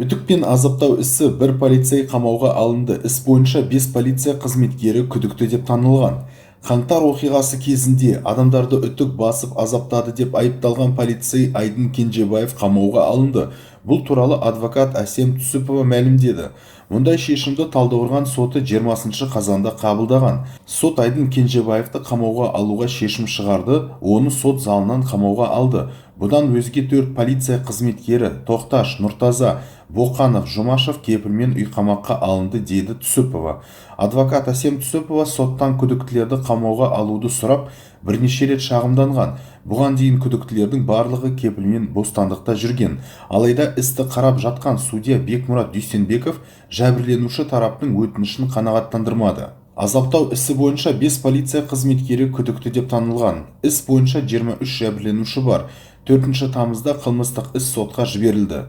Үтікпен азаптау ісі: бір полицей қамауға алынды. Іс бойынша бес полиция қызметкері күдікті деп танылған. Қаңтар оқиғасы кезінде адамдарды үтік басып азаптады деп айыпталған полицей Айдын Кенжебаев қамауға алынды. Бұл туралы адвокат Әсем Түсіпова мәлімдеді. Мұндай шешімді Талдықорған соты 20 қазанда қабылдаған. Сот Айдын Кенжебаевты қамауға алуға шешім шығарды, оны сот залынан қамауға алды. Бұдан өзге төрт полиция қызметкері Тоқташ, Нұртаза, Боқанов, Жұмашев кепілмен үйқамаққа алынды, деді Түсіпова. Адвокат Әсем Түсіпова соттан күдіктілерді қамауға алуды сұрап, бірнеше рет шағымданған. Бұған дейін күдіктілердің барлығы кепілмен бостандықта жүрген. Алайда істі қарап жатқан судья Бекмұрат Дүйсенбеков жәбірленуші тараптың өтінішін қанағаттандырмады. Азаптау ісі бойынша бес полиция қызметкері күдікті деп танылған. Іс бойынша 23 жәбірленуші бар. 4 тамызда қылмыстық іс сотқа жіберілді.